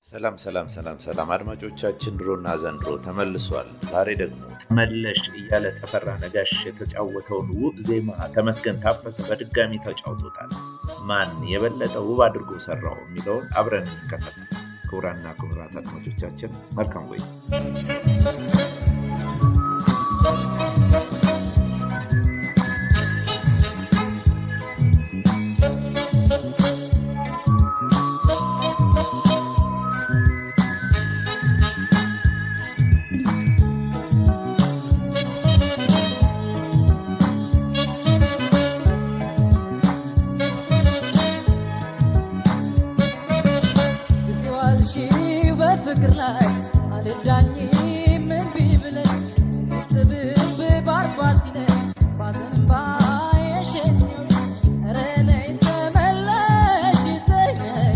ሰላም ሰላም ሰላም ሰላም አድማጮቻችን፣ ድሮና ዘንድሮ ተመልሷል። ዛሬ ደግሞ ተመለሽ እያለ ተፈራ ነጋሽ የተጫወተውን ውብ ዜማ ተመስገን ታፈሰ በድጋሚ ተጫውቶታል። ማን የበለጠ ውብ አድርጎ ሰራው የሚለውን አብረን እንከታተል። ክቡራንና ክቡራት አድማጮቻችን፣ መልካም ቆይታ። በፍቅር ላይ አልዳኝም እምቢ ብለሽ፣ ጭንቅ ጥብብ ባርባር ሲለኝ ባዘን እምባ የሸኘሁሽ። ኧረ ነይ ተመለሽ፣ ተይ ነይ፣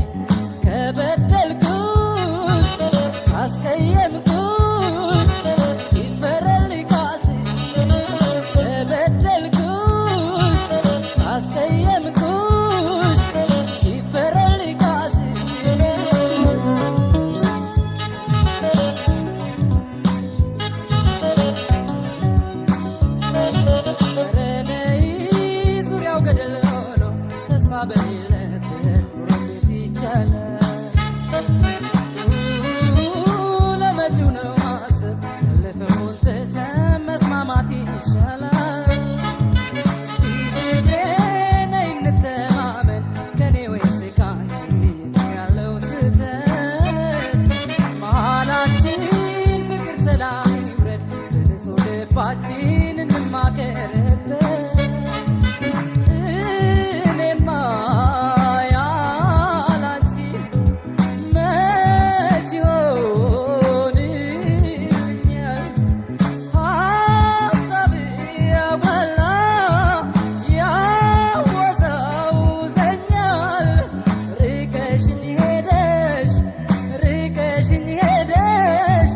ከበደልኩሽ ካስቀየምኩሽ ይፈረድልኝ ካሴ። ከበደልኩሽ ካስቀየምኩሽ ይፈረድልኝ ካሴ። ኧረ ነይ፣ ዙሪያው ገደል ሆኖ ተስፋ በሌለበት ኑሮ እንዴት ይቻላል? ለመጪው ነው ማሰብ፣ ያለፈውን ትተን መስማማት ይሻላል። እስቲ ፍቅሬ ነይ እንተማመን፣ ከኔ ወይስ ካንቺ የቱ ያለው ስህተት? መሃላችን ፍቅር ሰላም ይውረድ፣ በንጹህ ልባችን እንማከርበት። እኔማ ያላንቺ መች ይሆንልኛል? ሀሳብ ያበላ ያወዛውዘኛል። ርቀሽኝ ሄደሽ፣ ርቀሽኝ ሄደሽ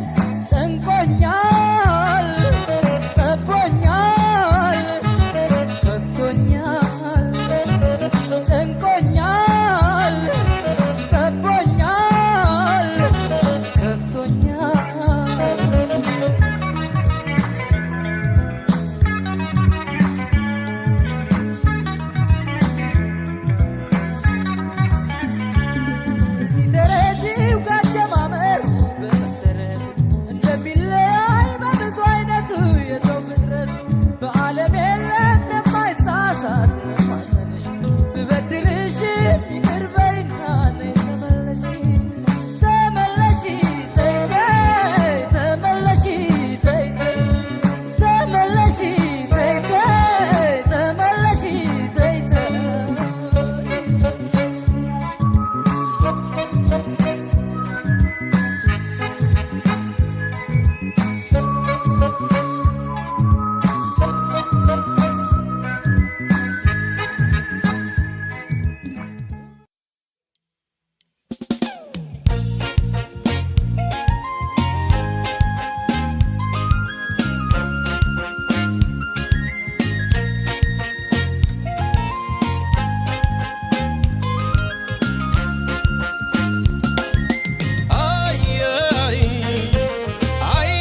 ጨንቆኛል፣ ጠቦኛል፣ ከፍቶኛል። ጨንቆኛል፣ ጠቦኛል፣ ከፍቶኛል። እስቲ ተረጂው ካጀማመሩ በመሰረቱ እንደሚለያይ በብዙ አይነቱ የሰው ፍጥረቱ። በዓለም የለም የማይሳሳት። በማዘንሽ ብበድልሽ ይቅር በይና ነይ ተመለሺ። ተመለሺ ተይ ተይ፣ ተመለሺ ተይ ተይ፣ ተመለሺ ተይ ተይ፣ ተመለሺ ተይ ተይ። አይ አይ አይ።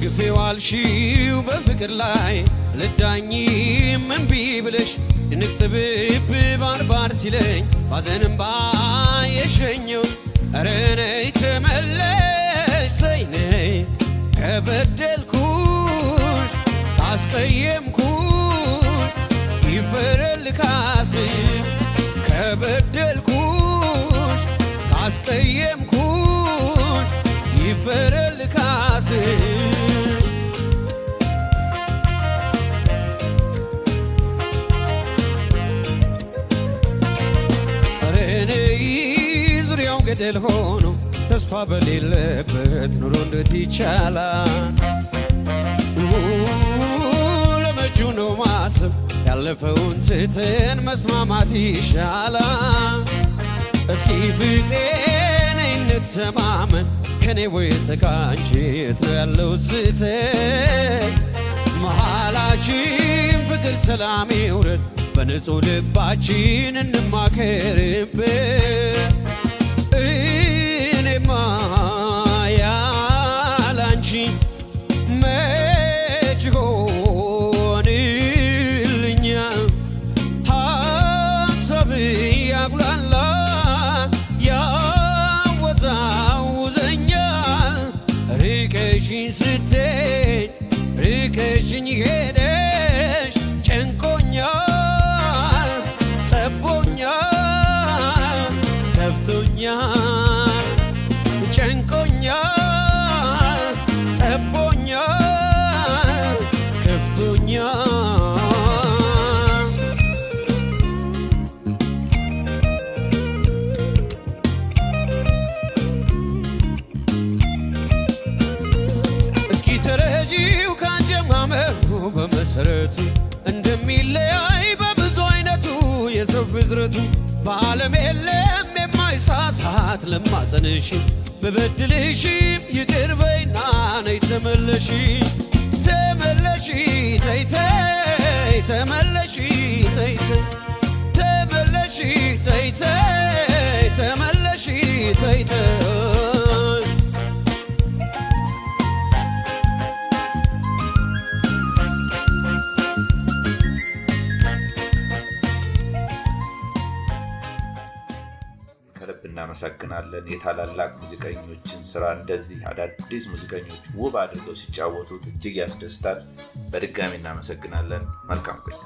ግፌ ዋልሺው በፍቅር ላይ ልዳኝም እምቢ ብለሽ፣ ድንቅ ጥብብ ባርባር ሲለኝ ባዘን እምባ የሸኘው። ኧረ ነይ ተመለሽ፣ ተይ ነይ፣ ከበደልኩሽ አስቀየምኩሽ ይፈረድ ካስ። ከበደልኩሽ ካስቀየምኩሽ ይፈረድ ካስ። ኧረ ነይ፣ ዙሪያው ገደል ሆኖ ተስፋ በሌለበት ኑሮ እንዴት ይቻላል? ለመጪው ነው ማሰብ፣ ያለፈውን ትተን መስማማት ይሻላል። እስኪ ፍቅሬ ነይ እንተማመን፣ ከኔ ወይስ ካንቺ የት ነው ያለው ስህተት? በመሃላችን ፍቅር ሰላም ይውረድ፣ በንጹህ ልባችን እንማከርበት። እኔማ ያላንቺ መች ሆንልኛል፣ ሀሳብ ያጉላላ ያወዛውዘኛል። ርቀሽኝ ስትሄድ ርቀሽኝ ሄደሽ ጨንቆኛል፣ ጠቦኛል፣ ከፍቶኛል፣ ጨንቆኛል፣ ጠቦኛል፣ ከፍቶኛል። እስኪ ተረጂው ካጀማመሩ በመሰረቱ እንደሚለያይ በብዙ አይነቱ የሰው ፍጥረቱ፣ በዓለም የለም የማይሳሳት። ለማጸንሽ ብበድልሽም ይቅር በይና ነይ ተመለሺ፣ ተመለሺ ተይተይ፣ ተመለሺ ተይተይ፣ ተመለሺ ተይተይ፣ ተመለሺ ተይተይ። ከልብ እናመሰግናለን። የታላላቅ ሙዚቀኞችን ስራ እንደዚህ አዳዲስ ሙዚቀኞች ውብ አድርገው ሲጫወቱት እጅግ ያስደስታል። በድጋሚ እናመሰግናለን። መልካም ቆይታ።